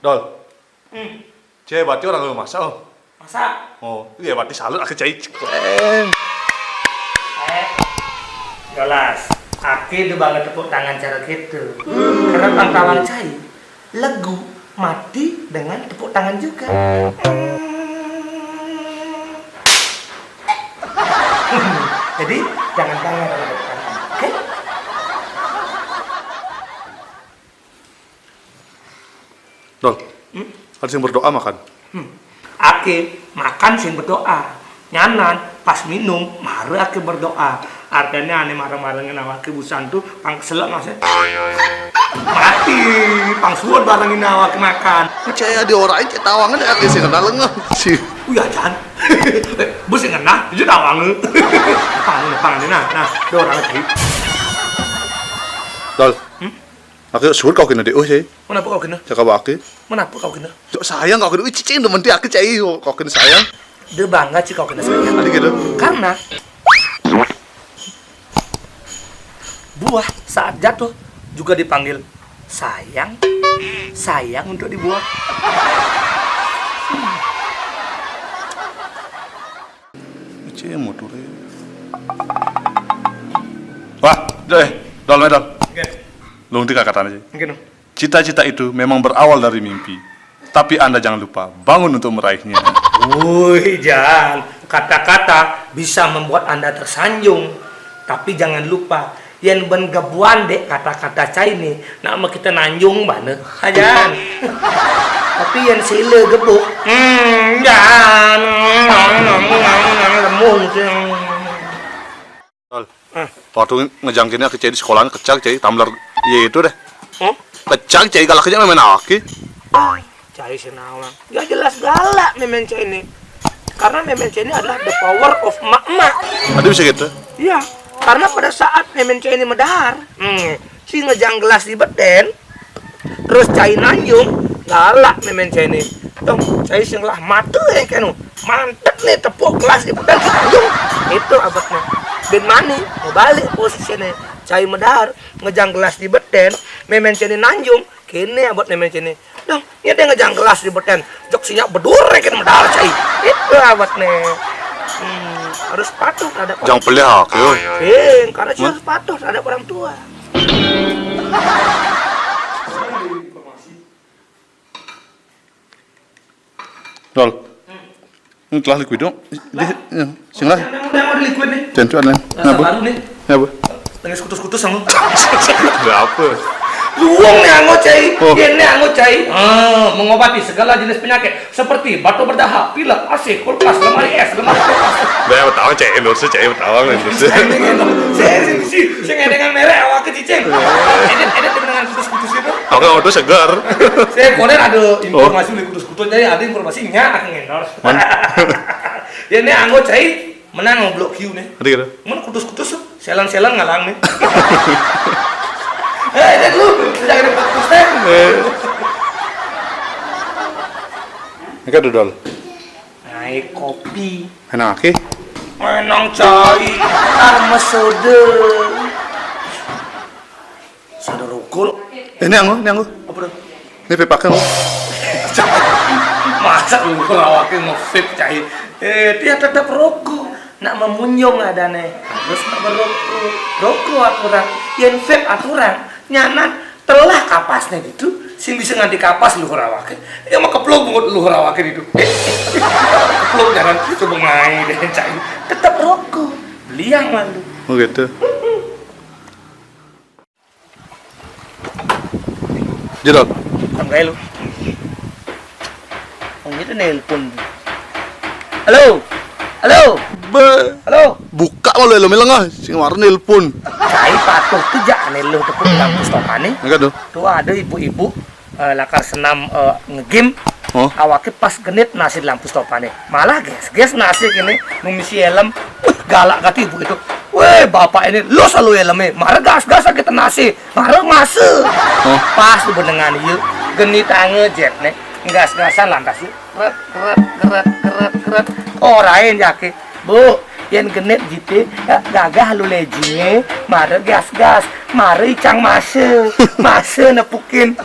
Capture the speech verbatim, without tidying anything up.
Dol. Hmm. Cai, berarti orang lu masak, oh. Masak. Oh, iya, berarti salut aku cai. Eh. Eh, jelas. Aku udah banget tepuk tangan cara gitu. Karena pantauan cai, lagu mati dengan tepuk tangan juga. Jadi, jangan banget tepuk tangan. Oke? Dol, hmm? Ada yang berdoa makan? Hmm. Ake makan sing berdoa. Nyanan, pas minum, mare ake berdoa. Artinya ane mareng-marengin awake busan tuh, pang keselak masih. Mati, pang suwun barengin awake makan. Cai adi orahin, cai tawangan ake sing kena lengan. Si. Uya, Jan. Eh, bu sing kena, itu tawangan. Pang, pang, nah, nah, ada orang lagi. Dol. Hmm? Aku suwun kau kena D O sih. Menapa kau kena? Cakap aku. Menapa kau kena? Cok sayang kau kena. Ih, cicing demen ti aku cai kau kena sayang. Dia bangga sih kau kena sayang. Tadi gitu. Karena buah saat jatuh juga dipanggil sayang. Sayang untuk dibuah. Cai motor ya. Wah, dol, eh, dol, dol. Oke. Lu nanti kakak tanya sih. Oke, no. Cita-cita itu memang berawal dari mimpi. Tapi Anda jangan lupa bangun untuk meraihnya. Woi, Jan, kata-kata bisa membuat Anda tersanjung. Tapi jangan lupa, yen ben gebuan dek kata-kata cai ni, nak me kita nanjung bana, ha, Jan. Tapi yen sila gebuk, hmm, Jan, lemung sih. Dol. Hah? Waktu ngejangkinnya ke cai di sekolahan, kecak cai, tumbler, iya itu deh. Hah? Kecak cai, galak aja main awak ki. Cai sinawang. Ya jelas galak memen cai ini. Karena memen cai ini adalah the power of mak-mak. Ada bisa gitu? Iya. Karena pada saat memen cai ini medar, hmm, si ngejang gelas di beten, terus cai nanjung, galak memen cai ini. Dong, cai sing lah mate ya kenu. Mantep nih tepuk gelas di beten nanjung. Itu abetnya. Bin mani, mau balik posisinya. Cai medar, ngejang gelas di beten, memen cai ini nanjung. Kene abot memen cai ini. Dong, ya dia ngejang gelas di beten. Jok sinya bedur ya kene medar cai. Itu abot nih. Hmm, harus patuh terhadap orang tua. Jang pelihak, yo. Eh, karena sih harus patuh terhadap orang tua. Dol. Ini telah liquid dong. Di, ya, sing lah. Yang ada liquid nih. Jangan ada. Rasa baru nih. Apa? Nangis kutus-kutus sama. Ada apa? Luwung nih anggo cai. Oh. Dia nih anggo cai. Ah, mengobati segala jenis penyakit seperti batu berdahak, pilek, A C, kulkas, lemari es, lemari kulkas. Udah, ya, tahu cai endorse, cai tahu endorse. Saya ini gitu. Saya sih, sih, saya dengan merek awak ke cicing. Edit, edit dengan kutus-kutus itu. Oke, itu segar. Saya konen ada informasi dari kutus-kutus, jadi ada informasinya, aku endorse. Ya, ini anggo cai menang ngoblok kiu nih. Ngerti gitu? Mana kutus-kutus tuh, selang-selang ngalang nih. Eh, lihat lu, jangan ada kutus teh. Eh. Ini kan dodol. Naik kopi. Enak ki? Menang cai, armes soda. Sadar ukur. Ini anggo, ini anggo. Apa tuh? Ini vape pakai, anggo. Masa lu awake nge-vape, cai? Eh, dia tetap rokok. Nak memunjung adane. Harus nak berokok. Rokok aturan. Yen vape aturan. Nyanan telah kapasnya gitu. Sing bisa nganti kapas lu awake. Ya mau keplok bungut lu awake gitu. Keplok jangan coba ngai deh, cai. Tetap rokok. Beli yang lalu. Oh gitu. Jedot. Tanggai lu. Wong itu nelpon. Halo. Halo. Be. Halo. Buka malu helm lengah, sing warna nelpon. Cai patuh tuh jak ane lu tepuk lampu stopane. Enggak tuh. Tuh ada ibu-ibu, eh, lakar senam, eh, ngegame. Oh. Awake pas genit nasi di lampu stopane. Malah ges, ges nasi kene ngumisi helm. Wih, galak kati ibu itu. Weh, bapak ini lu selalu helmnya. Mare gas-gas kita nasi. Mare mase. Oh. Pas dibenengan ieu, geni tange jetne. Gas-gasan lantas ieu. Keret, keret, keret, keret, keret. Orain jake. Bu, yen genit jite, ya, gagah lu lejinge, mare gas-gas, mare icang mase. Mase nepukin.